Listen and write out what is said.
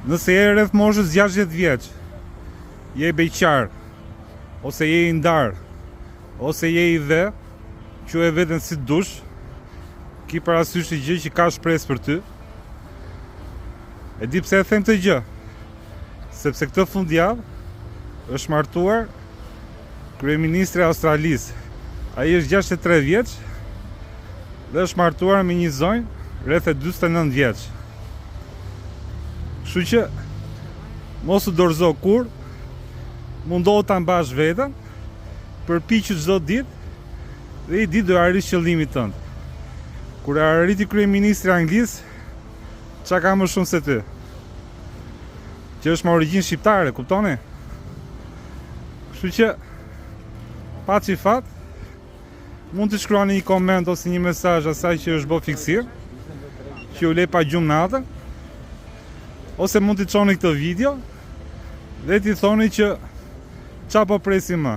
Nëse je rreth moshës 60 vjeç, je beqar, ose je i ndarë, ose je i dhe, quaje veten si të dush, ki parasysh një gjë që ka shpresë për ty. E di pse e them këtë gjë? Sepse këtë fundjavë është martuar kryeministri i Australisë. Ai është 63 vjeç dhe është martuar me një zonjë rreth e 49 vjeç. Kështu që mos u dorëzo kurrë, mundohu ta mbash veten, përpiqu çdo ditë dhe një ditë do arrish qëllimin tënd. Kur e arriti kryeministri i Anglisë, ça ka më shumë se ty? Që është me origjinë shqiptare, kuptoni? Kështu që paçi fat, mund të shkruani një koment ose një mesazh asaj që është bë fiksir, që ju le pa gjumë natën, ose mund t'i çoni këtë video dhe t'i thoni që ça po presim më.